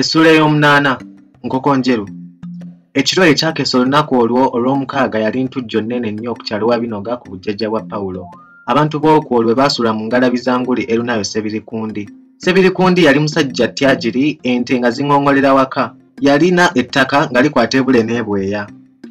Essula ey'omunaana, Nkokonjeru. Ekiro ekyakeesa olunaku olwo olw'omukaaga yali ntujjo nnene nnyo ku kyalo Wabinoga ku bujjajja bwa Pawulo. Abantu b'okwo lwe baasula mu ngalabi za nguli erunayo Ssebirikundi. Ssebirikundi yali musajja ttyagiri, ente nga ziŋŋoŋŋolera waka. Yalina ettaka nga likwata ebule n'ebweya.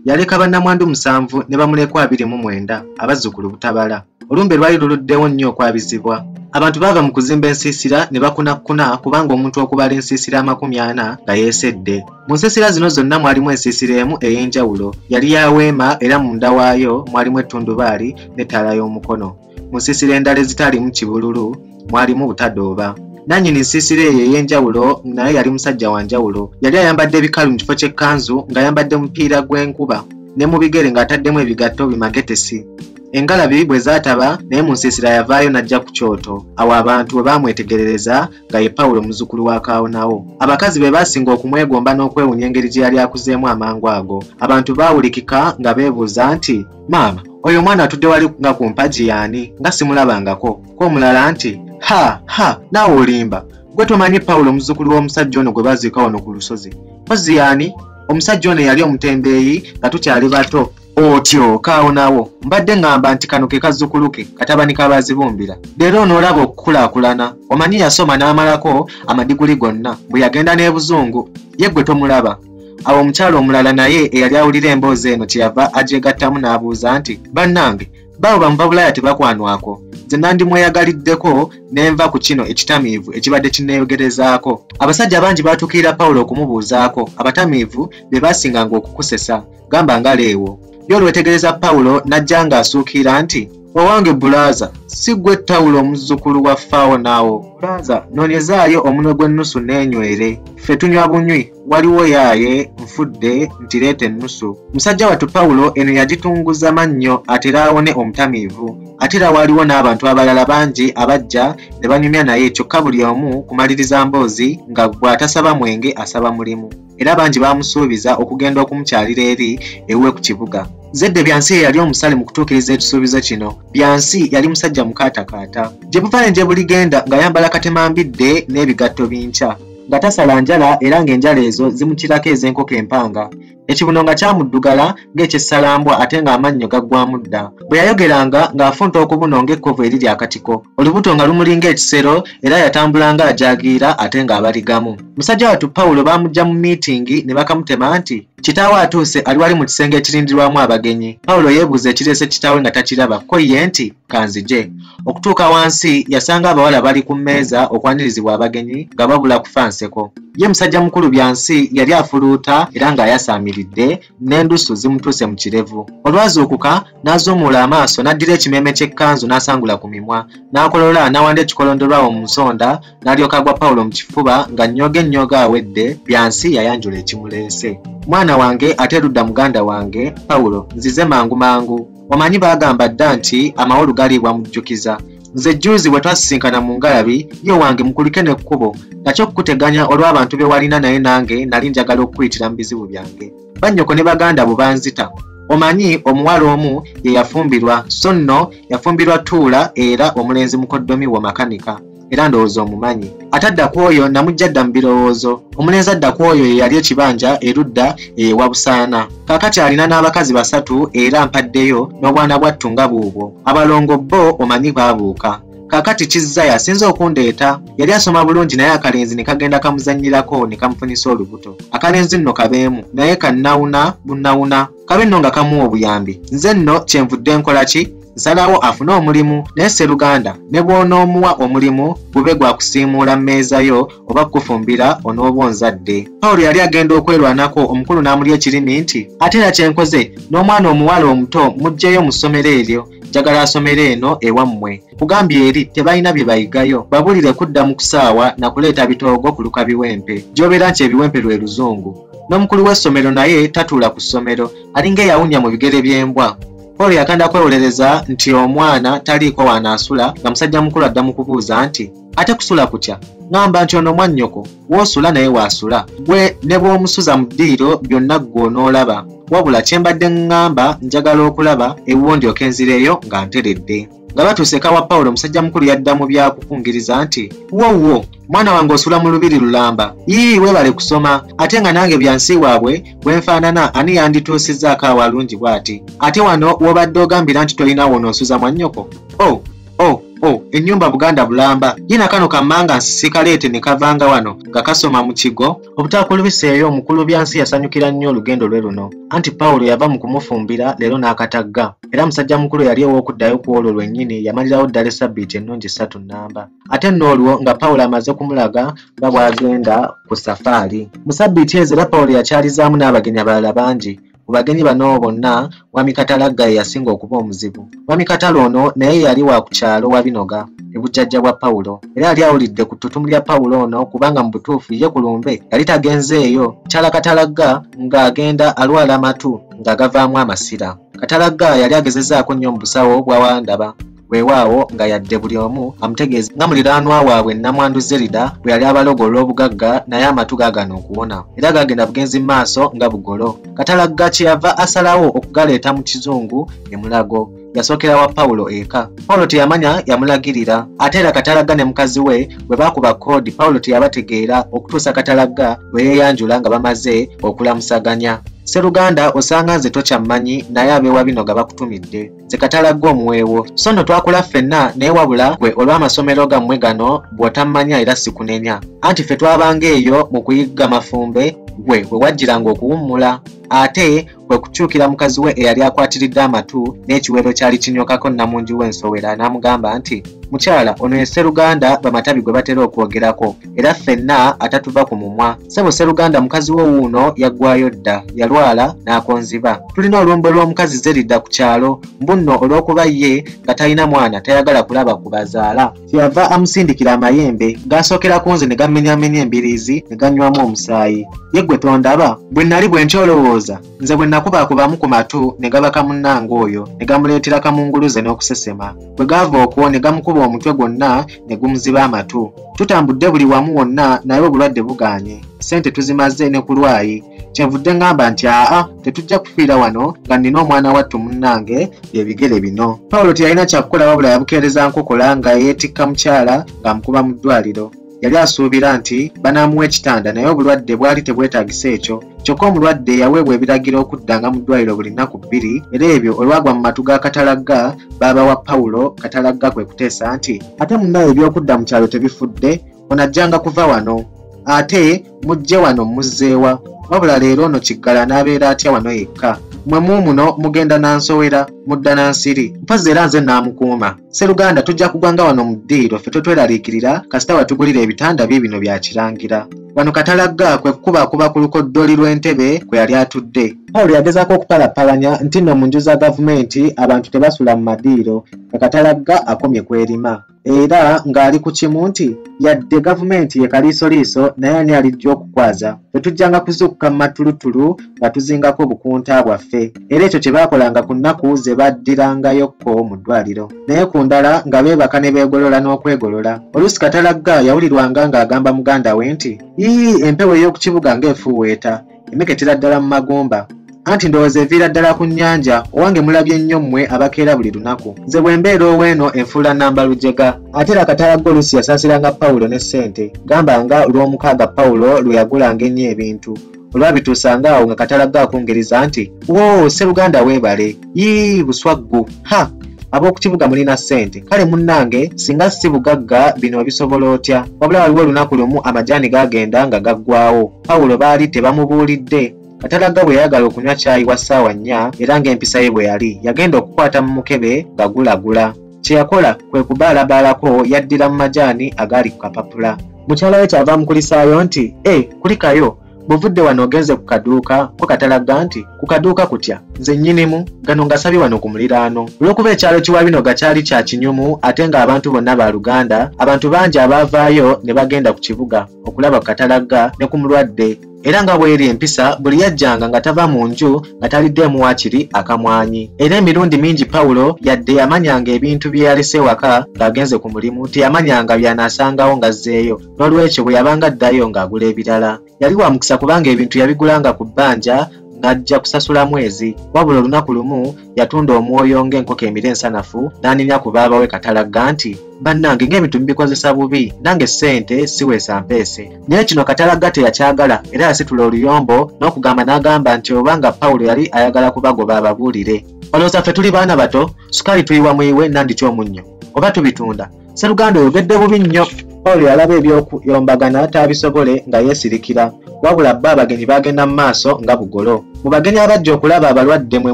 Yaleka bannamwandu 7 ne bamulekwa 29, abazzukulu butabala. Olumbe lwali luluddewo nnyo okwabizibwa. Abantu baava mu kuzimba ensiisira ne bakunakkuna kubanga omuntu okubala ensiisira 40 nga yeesedde. Mu nsiisira zino zonna mwalimu ensiisira emu ey'enjawulo. Yali ya weema era munda waayo mwalimu ettundubaali n'ettaala y'omukono. Mu nsiisira endala ezitaalimu kibululu mwalimu butadooba. Nannyini nsiisira eyo ey'enjawulo naye yali musajja wa njawulo. Yali ayambadde ebikalu mu kifo ky'ekkanzu ng'ayambadde mupiira gw'enkuba ne mu bigere ng'ataddemu ebigatto bimagetesi. Engalabi bwe zaataba naye mu nsiisira yavaayo n'ajja ku kyoto. Awo abantu bwe baamwetegerereza nga ye Pawulo muzzukulu wa Kaawonawo. Abakazi be baasinga okumwegomba n'okwewuunya engeri gye yali akuzeemu amangu ago. Abantu baawulikika nga beebuuza nti, "Maama, oyo omwana atudde wali nga ku mpagi y'ani nga simulabangako?" Ko omulala nti, "Ha, ha, naawe olimba. Gwe tomanyi Pawulo muzzukulu w'omusajja ono gwe baziika wano ku lusozi. Mpozzi y'ani? Omusajja ono eyali omutembeeyi nga tukyali bato. Otyo Kaawonawo, mbadde ŋŋamba nti kano ke kazzukulu ke katabani k'abazibumbira. Leero onoolaba okukulaakulana. Omanyi yasoma n'amalako amadiguli gonna, bwe yagenda n'ebuzungu. Ye ggwe tomulaba." Awo omukyala omulala naye eyali awulira emboozi eno kyeyava agyegattamu n'abuuza nti, "Bannange, baabo bamuva Bulaaya tebakwanwako. Nze nandimweyagaliddeko ne nva ku kino ekitamiivu ekibadde kinneeyogerezaako." Abasajja bangi baatuukirira Pawulo okumubuuzaako. Abatamiivu be baasinganga okukusesa, gamba nga Leewo. Ye olwetegereza Pawulo n'ajja ng'asuukira nti, "Owange bbulaaza, si ggwe Tawulo omuzzukulu wa Faawonawo. Bbulaaza, noonyezaayo omunwe gw'ennusu n'enywere. Ffe tunywa bunywi, waliwo yaaye nfudde nti leeta ennusu." Musajja wattu Pawulo eno yagitunguza mannyo atere awone omutamiivu. Ate era waaliwo n'abantu abalala bangi abajja ne banyumya naye kyokka buli omu kumaliriza mboozi nga bw'atasaba mwenge asaba mulimu. Era bangi baamusuubiza okugenda okumukyalira eri ewuwe ku kibuga. Zedde Byansi ye yali omusale mu kutuukiriza ekisuubizo kino. Byansi yali musajja mukaatakaata. Gye buva ne gye buligenda ng'ayambala katemambidde n'ebigatto binkya. Nga tasala njala era ng'enjala ezo zimukirako ez'enkoko empanga. Ekibuno nga kyamuddugala ng'ekyessalambwa ate ng'amannyo gaggwamu dda. Bwe yayogeranga ng'afunta okubuno ng'ekkovu eriri akatiko. Olubuto nga lumulinga ekisero era yatambulanga ajaagiira ate ng'abaligamu. Musajja wattu Pawulo baamuggya mu miitingi ne bakamutema nti, "Kitaawe atuuse ali wali mu kisenge ekirindirwamu abagenyi." Pawulo yeebuuza ekireese kitaawe nga takiraba, ko ye nti, "Kanzije." Okutuuka wansi yasanga abawala bali ku mmeeza okwanirizibwa abagenyi nga babula kufa nseko. Ye musajja mukulu Byansi yali afuluuta era ng'ayasaamiridde n'endusu zimutuuse mu kirevu. Olwazuukuka n'azuumuula amaaso n'addira ekimeeme ky'ekkanzu n'asangula ku mimwa, n'akolola n'awanda ekikolondolwawo mu nsonda n'alyoka agwa Pawulo mu kifuba nga nnyooga ennyoga awedde. Byansi yayanjula ekimuleese. "Mwana wange ate ludda muganda wange Pawulo, nzize mangu mangu. Omanyi baagamba dda nti amawolu galiibwa mujjukiza. Nze jjuuzi bwe twasisinkana mu ngalabi, ye wange mukulike n'ekkubo, nakyo okukuteganya olw'abantu be walina naye nange nali njagala okukuyitira mu bizibu byange. Bannyoko ne baganda bo banzita. Omanyi omuwala omu ye yafumbirwa, so nno yafumbirwa Tuula era omulenzi mukoddomi wo makanika. Era ndowooza omumanyi. Atadda ku oyo namujja dda mu birowoozo. Omulenzi adda ku oyo ye yali ekibanja erudda ewa Busaana. Kaakati alina n'abakazi 3 era mpaddeyo n'obwana bwattu nga buubwo. Abalongo bo omanyi baabuuka. Kaakati Kizza yasinze okundeeta. Yali asoma bulungi naye akalenzi ne kagenda kamuzannyirako ne kamufunisa olubuto. Akalenzi nno kabeemu naye kannawuna bunnawuna. Kabe nno nga kamuwa obuyambi. Nze nno kyenvudde nkola ki? Nsalawo afune omulimu naye sseruganda ne bw'onoomuwa omulimu gube gwa kusiimuula mmeeza yo oba kukufumbira onooba onzadde." Pawulo yali agenda okwerwanako omukulu n'amulya ekirimi nti, "Ate era kye nkoze n'omwana omuwala omuto muggyeyo mu ssomero eryo, njagala asomere eno ewammwe. Kugambye eri tebalina bye bayigayo, babulire kudda mu kusaawa na kuleeta bitoogo kuluka biwempe. Gy'obeera nti ebiwempe lwe luzungu. N'omukulu w'essomero naye tatuula ku ssomero, alinga eyawunya mu bigere by'embwa." Pawulo yakanda kwewolereza nti omwana taliiko w'anaasula nga musajja mukulu adda mu kubuuza nti, "Ate kusula kutya? Ŋŋamba nti ono mwannyoko, w'osula naye w'asula. Gwe ne bw'omusuza mu ddiiro byonna ggwe onoolaba. Wabula kye mbadde ŋŋamba njagala okulaba ewuwo ndyoke nzireyo nga nteredde." Nga batuuse eka wa Pawulo, musajja mukulu yadda mu bya kukungiriza nti, "Wowwo, mwana wange osula mu lubiri lulamba. Yii, weebale kusoma. Ate nga nange byansi waabwe bwe nfaanana ani yandituusizzaako awalungi bw'ati? Ate wano w'obadde ogambira nti tolina w'onoosuza mwannyoko? Oh, oh, oh, ennyumba Buganda bulamba. Ye na kano kammanga nsisikaleete ne kavanga wano nga kasoma mu kigo." Obutaakulubiseeyo omukulu Byansi yasanyukira nnyo olugendo lwe luno. Anti Pawulo yava mu kumufumbira leero n'akatagga. Era musajja mukulu yali ow'okuddayo ku olwo lwennyini yamalirawo ddala essabbiiti ennungi 3 nnamba. Ate nno olwo nga Pawulo amaze kumulaga nga bw'agenda ku safaari. Mu sabbiiti ezo era Pawulo yakyalizaamu n'abagenyi abalala bangi. Ku bagenyi bano bonna Mwami Katalagga ye yasinga okuba omuzibu. Mwami Katala ono naye yali wa ku kyalo Wabinoga, ebujjajja bwa Pawulo. Era yali awulidde ku ttutumu lya Pawulo ono kubanga mu butuufu ye ku lumbe yali tagenzeeyo. Mukyala Katalagga ng'agenda alwala amatu nga gavaamu amasira. Katalagga yali agezezzaako nnyo mu busawo bwa Wandaba. Weewaawo nga yadde buli omu amutegeeza nga muliraanwa waabwe Nnamwandu Zerida bwe yali abalogo olw'obugagga, naye amatu gaagaana okuwona. Era gaagenda bugenzi mu maaso nga bugolo. Katalagga kye yava asalawo okugaleeta mu kizungu e Mulago. Yasookera wa Pawulo eka. Pawulo teyamanya yamulagirira. Ate era Katalagga ne mukazi we bwe baakuba koodi Pawulo teyabategeera okutuusa Katalagga bwe yeeyanjula nga bamaze okulamusaganya. "Sseruganda osanga nze tokyammanyi naye ab'ewa Binoga bakutumidde. Nze Katalagga omuweewo. So nno twakula ffenna naye wabula gwe olw'amasomero gammwe gano bw'otammanya era sikunenya. Anti ffe twabanga eyo mu kuyigga mafumbe gwe bwe wajjiranga okuwummula." Ate kwe kukyukira mukazi we eyali akwatiridde amatu n'ekiwero kyali kinyokako nnamungi w'ensowera n'amugamba nti, "Mukyala, ono ye Sseruganda bamatabi gwe batera okwogerako era ffenna atatuva ku mumwa. Ssebo Sseruganda mukazi wo wuuno yaggwayo dda, yalwala n'akonziba. Tulina olumbe lw'omukazi Zerida ku kyalo, mbu nno olw'okuba ye nga talina mwana tayagala kulaba ku bazaala. Kyeyava amusindikira amayembe gasookera ku nze ne gamenyamenya embiriizi ne ganywamu omusaayi. Ye ggwe tondaba? Bwe nali bwe nkyolowooza nze bwe nakubaakubamu ku matu ne gabaka munnange oyo ne gamuleetera kamunguluze n'okusesema. Bwe gaava okwo ne gamukuba omutwe gwonna ne gumuziba amatu. Tutambudde buli wamu wonna naye obulwadde bugaanye. Ssente tuzimaze ne ku lwayi. Kyenvudde ngamba nti aa tetujja kufiira wano nga nnina omwana wattu munnange bye bigere bino." Pawulo teyalina kyakukola wabula yabukeereza nkokola nga yeetikka mukyala ng'amukuba mu ddwaliro. Yali asuubira nti banaamuwa ekitanda naye obulwadde bwali tebwetaagisa ekyo. Kyokka omulwadde yaweebwa ebiragiro okuddanga mu ddwaliro buli nnaku 2 era ebyo olwagwa mu matu ga Katalagga baaba wa Pawulo. Katalagga kwe kuteesa nti, "Ate munnaye eby'okudda mu kyalo tebifudde, onajjanga kuva wano. Ate mujje wano muzzeewa. Wabula leero ono kiggala n'abeera atya wano yekka? Mmwe muumuno mugenda na nsowera, mudda na nsiri. Mpozzi era nze naamukuuma. Sseruganda tujja kugwanga wano mu ddiiro ffe totweraliikirira kasita watugulira ebitanda biibino bya kirangira." Wano Katalagga kwe kukubaakuba ku lukoddoli lw'entebe kwe yali atudde. Pawulo yagezaako okupalapalanya nti nno mu nju za gavumenti abantu tebasula mu madiiro, nga Katalagga akomye kwerima. Era ng'ali ku kimu nti yadde gavumenti ye kaliisoliiso naye ani alijja okukwaza? Tetujjanga kuzuukuka mu matulutulu nga tuzingako obukunta bwaffe. Era ekyo kye baakolanga ku nnaku ze baddirangayokko mu ddwaliro. Naye ku ndala nga beebaka ne beegolola n'okwegolola. Oluusi Katalagga yawulirwanga ng'agamba muganda we nti, "Yii, empewo ey'oku kibuga ng'efuuweeta, emeketera ddala mu magumba. Anti ndowooza eviira ddala ku nnyanja, owange mulabye nnyo mmwe abakeera buli lunaku. Nze bwe mbeera ow'eno enfuula nnamba lujega." Ate era Katalagga oluusi yasaasiranga Pawulo ne ssente, gamba nga olw'omukaaga Pawulo lwe yagulanga ennyo ebintu. Olwabituusanga awo nga Katalagga akungiriza nti, "Woo, Sseruganda weebale. Yii, buswaggu. Ha! Ab'oku kibuga mulina ssente. Kale munnange singa si bugagga bino obisobola otya?" Wabula waliwo olunaku lumu amajaani gaagenda nga gaggwawo. Pawulo baali tebamubuulidde. Katalagga bwe yayagala okunywa caayi wa ssaawa 4 era ng'empisa ye bwe yali, yagenda okukwata mu mukebe nga gulagula. Kye yakola kwe kubaalabaalako yaddira mu majaani agaali ku kapapula. Mukyala we kyava amukulisaayo nti, "E, kulikayo. Bw'ovudde wano ogenze ku kaduuka." Ko Katalagga nti, "Ku kaduuka kutya? Nze nnyinimu, gano ngasabye wano ku muliraano." Olw'okuba ekyalo Kiwabinoga kyali kya kinyumu ate ng'abantu bonna baaluganda, abantu bangi abaavaayo ne bagenda ku kibuga okulaba ku Katalagga ne ku mulwadde. Era nga bw'eri empisa buli yajjanga nga tava mu nju nga taliddeemu waakiri akamwanyi. Era emirundi mingi Pawulo yadde yamanyanga ebintu bye yalese ewaka ng'agenze ku mulimu, teyamanyanga by'anaasangawo ng'azzeeyo. N'olwekyo bwe yabanga addayo ng'agula ebirala. Yali wa mukisa kubanga ebintu yabigulanga ku bbanja ng'ajja kusasula mwezi. Wabula olunaku lumu yatunda omwoyo ng'enkoko emira ensanafu n'anenya ku baaba we Katalagga nti, "Bannange ng'ebintu mubikozesa bubi, nange ssente siweesa mpeese." Naye kino Katalagga teyakyagala era yasitula oluyombo n'okugamba n'agamba nti obanga Pawulo yali ayagala kubagoba ababuulire. "Olowooza ffe tuli baana bato, sukaali tuyiwa muyiwe nandiki omunnyo, oba tubitunda? Sseruganda oyogedde bubi nnyo." Pawulo yalaba ebyokuyombagana taabisobole nga yeesirikira, wabula bo abagenyi baagenda mu maaso nga bugolo. Mu bagenyi abajja okulaba abalwadde mwe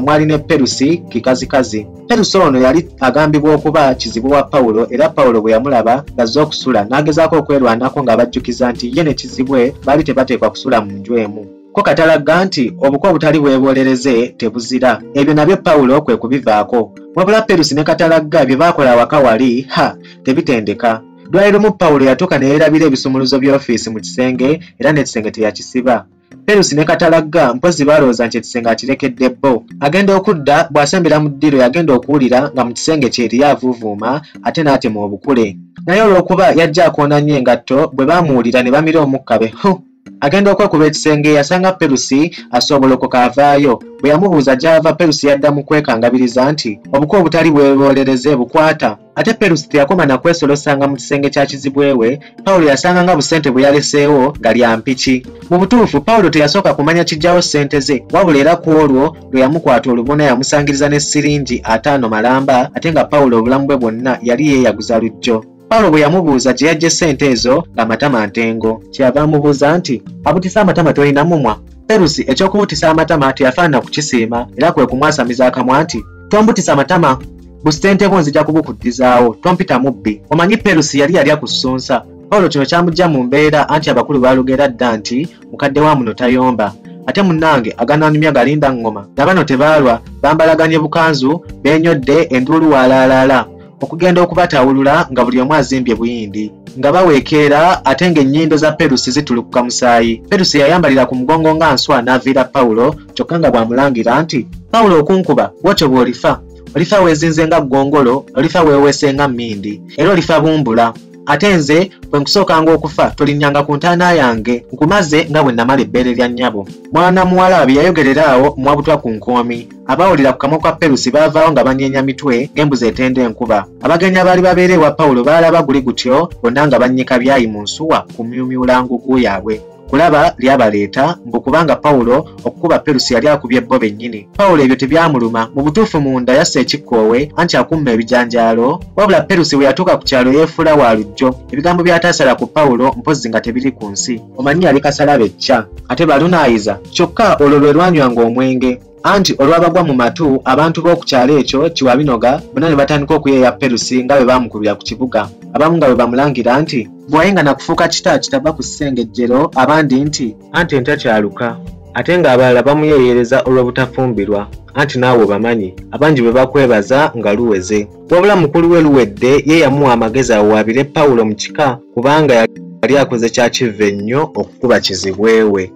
mwali ne Perusi kikazikazi. Perusi ono yali agambibwa okuba kizibu wa Pawulo era Pawulo bwe yamulaba ng'azze okusula n'agezaako okwerwanako ng'abajjukiza nti ye ne kizibwe baali tebateekwa kusula mu nju emu. Ko Katalagga nti obuko obutali bwebolereze tebuzira. Ebyo nabyo Pawulo kwe kubivaako. Wabula Perusi ne Katalagga bye baakola awaka wali, ha, tebitendeka. Lwali lumu Pawulo yatuuka ne yeerabira ebisumuluzo by'ofiisi mu kisenge era n'ekisenge teyakisiba. Perusi ne Katalagga mpozzi baalowooza nti ekisenge akirekedde bo. Agenda okudda bw'asembera mu ddiiro yagenda okuwulira nga mu kisenge kye eriyo avuuvuuma ate n'atema obukule. Naye olw'okuba yajja akoona nnyo engatto bwe baamuwulira ne bamira omukka be hu. Agenda okwekuba ekisenge yasanga Perusi asoobolokoka avaayo. Bwe yamubuuza gy'ava Perusi yadda mu kwekangabiriza nti obuko obutali bwebolereze bukwata. Ate Perusi teyakoma na kwesolosanga mu kisenge kya kizibwe we, Pawulo yasanga nga busente bwe yaleseewo nga lya mpiki. Mu butuufu Pawulo teyasooka kumanya kijjawo ssente ze, wabula era ku olwo lwe yamukwata olubona yamusangiriza ne siringi 5 malamba, ate nga Pawulo obulamu bwe bwonna yali yeeyaguza lujjo. Pawulo bwe yamubuuza gye yaggye ssente ezo ng'amatama ntengo. Kyeyava amubuuza nti, "Abutisa amatama tolina mumwa?" Perusi eky'okubutisa amatama teyafaanana kukisiima era kwe kumwasamiza akamwa nti, "Tombutisa amatama, busente bwo nzija kubukuddizaawo, tompita mubbi." Omanyi Perusi yali yalya ku ssunsa. Pawulo kino kyamuggya mu mbeera anti abakulu baalugera dda nti mukadde wa muno tayomba. Ate munnange aganaanyumya galinda ŋŋoma. Na bano tebaalwa, bambalaganye bukanzu, beenyodde enduulu waalaalaala. Okugenda okubatawulula nga buli omu azimbye buyindi. Nga baweekeera ate ng'ennyindo za Perusi zitulukuka musaayi. Perusi yayambalira ku mugongo nga nswa n'aviira Pawulo, kyokka nga bw'amulangira nti, "Pawulo okunkuba, bw'otyo bw'olifa. Olifa weezinze nga ggongolo, olifa weeweese nga mmindi, era olifa bumbula. Ate nze bwe nkusookanga okufa tolinnyanga ku ntaana yange, nkumaze nga bwe namala ebbeere lya nnyabo." Mwana muwala bye yayogerera awo mwabutwa ku nkoomi. Abawulira ku kamwa kwa Perusi baavaawo nga banyeenya mitwe ng'embuzi etenda enkuba. Abagenyi abaali babeera ewa Pawulo baalaba guli gutyo bonna nga bannyika byayi mu nsuwa kumyumyula ngugu yaabwe. Kulaba lyabaleeta mbu kubanga Pawulo okukuba Perusi yali akubye bo bennyini. Pawulo ebyo tebyamuluma, mu butuufu munda yassa ekikkoowe anti akumma ebijanjaalo. Wabula Perusi bwe yatuuka ku kyalo yeefuula wa lujjo. Ebigambo by'ataasala ku Pawulo mpozzi nga tebiri ku nsi. Omanyi yali kasalaba ecca, ate balunaayiza. Kyokka olwo lwe lwanywanga omwenge. Anti olwabagwa mu matu abantu b'oku kyalo ekyo Kiwabinoga bonna ne batandika okuyeeya Perusi nga bwe baamukubira ku kibuga. Abamu nga bwe bamulangira nti, "Bw'oyenga nakufuuka kita kitava ku ssengejjero," abandi nti, "Anti entakyaluka." Ate ng'abalala bamuyeeyereza olw'obutafumbirwa, anti naawe obamanyi, abangi bwe bakwebaza nga luweze. Wabula mukulu we Luwedde ye yamuwa amagezi awaabire Pawulo mu kika kubanga yali akoze kya kivve nnyo okukuba kizibwe we.